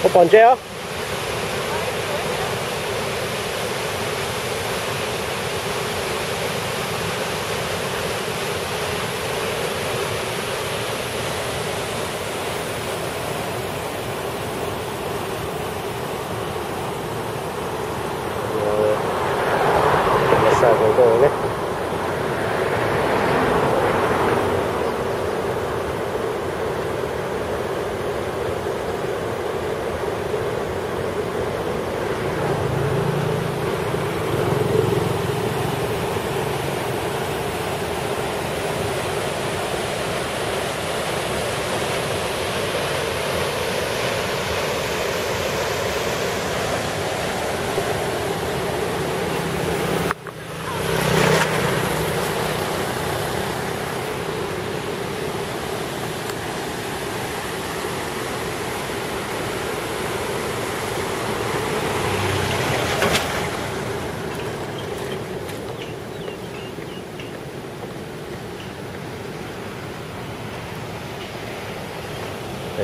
Koj pom ntses os? Xa hauv no ne.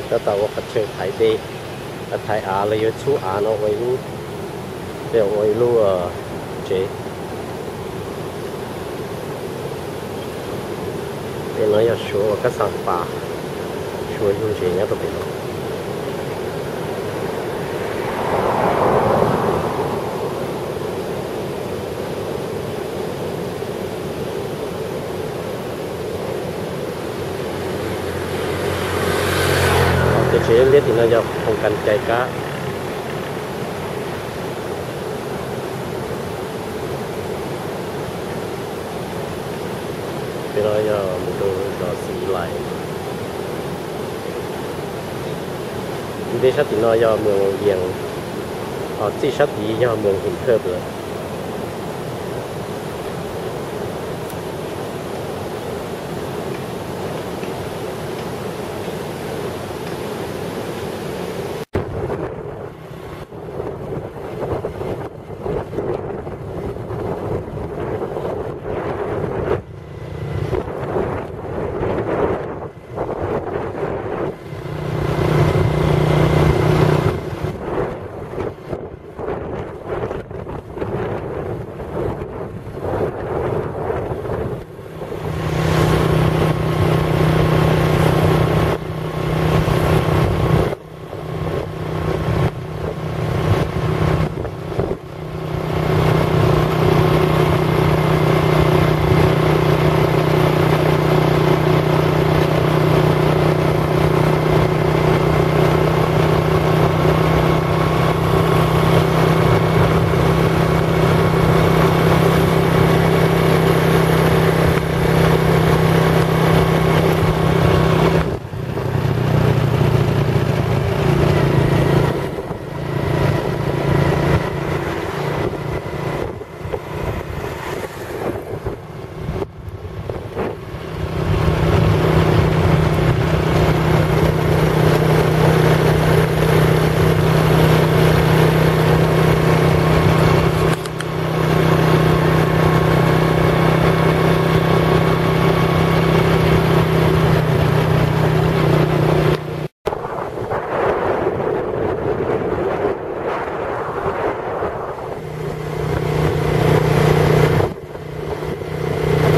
Tab tom ua qhov chaw thaiv dej, thaiv av los yog txhub av no ua ib lub, ua ib lub tsev. Pem no yog suav uas kab xas pas, suav yug ntses nyob rau pem no. Tej tsev liab tim no yog khoom kas cai kab. Pem no yog mus rau zos Xi Lais. Ntev sab tim no yog moos Yees, ho txij sab tid yog moos Him Thawj lawm.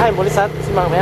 Hai npaum li xav xi mas me.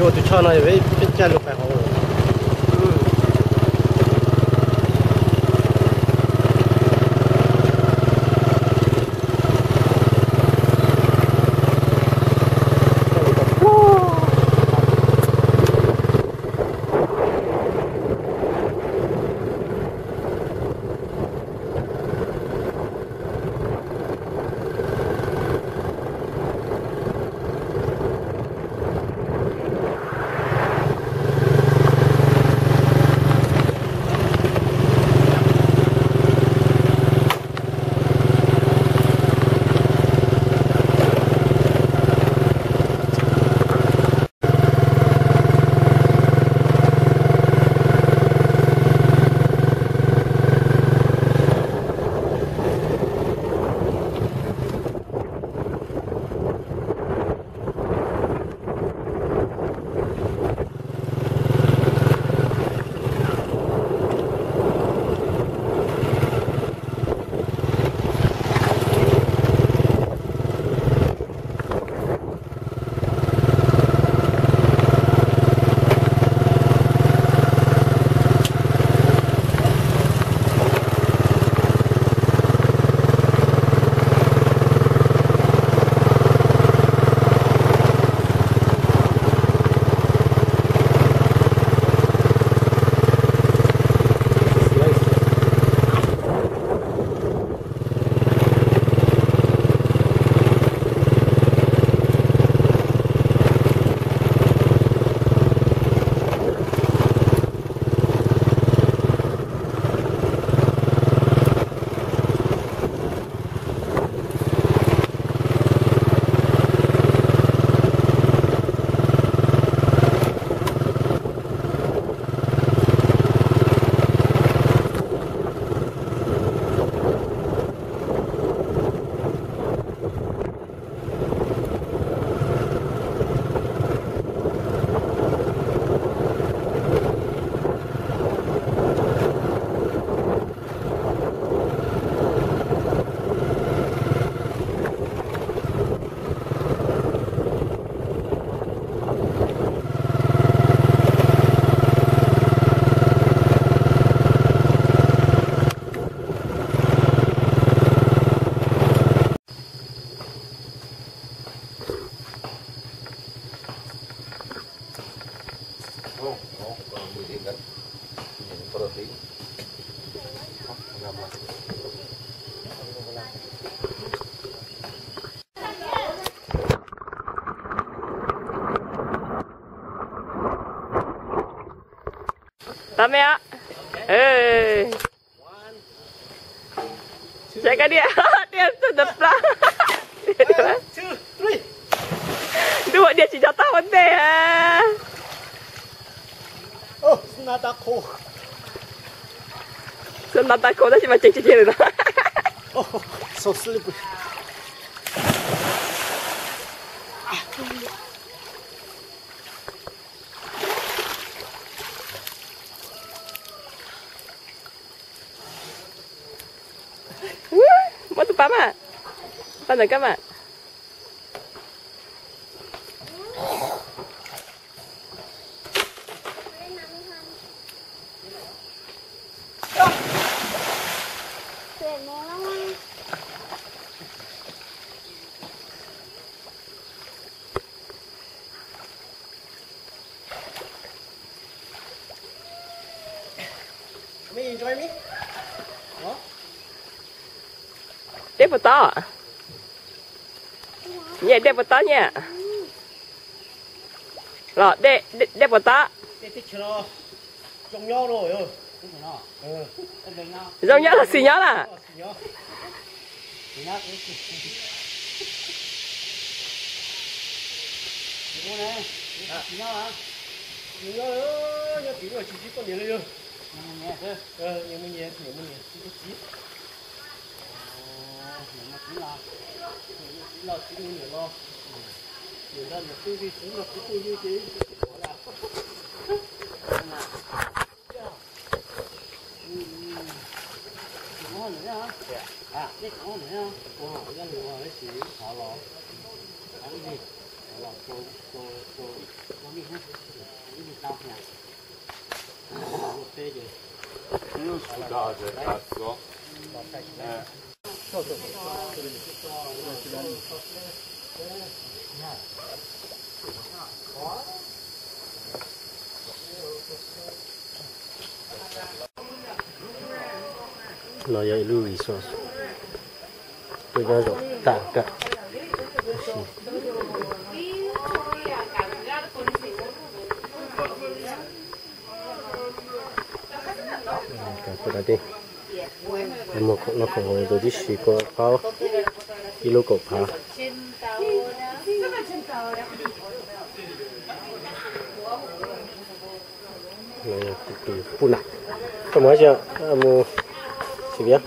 Yuav tus choj no peb caj lug pais hauv. Tau me a. Saib koj diaj, diaj tawg tawg plab. Ntuj, diaj tsis nco taub ua ntej. Xav ntav tav kaus tab sis mas tseem tsis cia lawm no. Muab tus pab mas, pab ntawm koj mas. Dej puas tod? Nyiam dej puas tod nyiam? Los dej, dej puas tod? Zoo nyob los xis nyob lawm? No yog ib lub resort, peb nyob zaum tas kawg. Kuv tus tij, noj khoom tus tib si, kua qaub ib lub kaum phav. Pub na, koj mus dab tsi, mus xiv viab?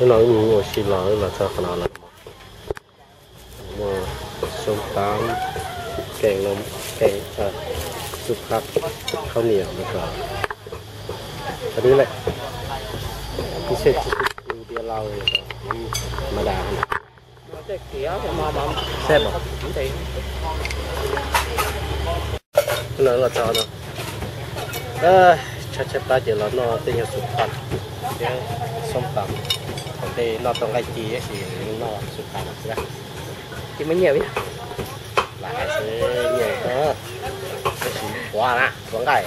No wb mus ua si los wb los txog qhov no lawm. Muaj xyoob tab, keem, keem, xub phab, khaub niam, qhov no lawm, ib xej tsis tu diav lau, mas das. Seb mas. No los txog no, tshaib tshaib plab ces los noj tej nyuag xub phab thiab xoob tab. Thaum tej noj tau nqaij ci tab sis noj xub phab no xwb. Ces muaj nyiaj, lam hais xwb, nyiaj, tab sis quav na, quav nqaij.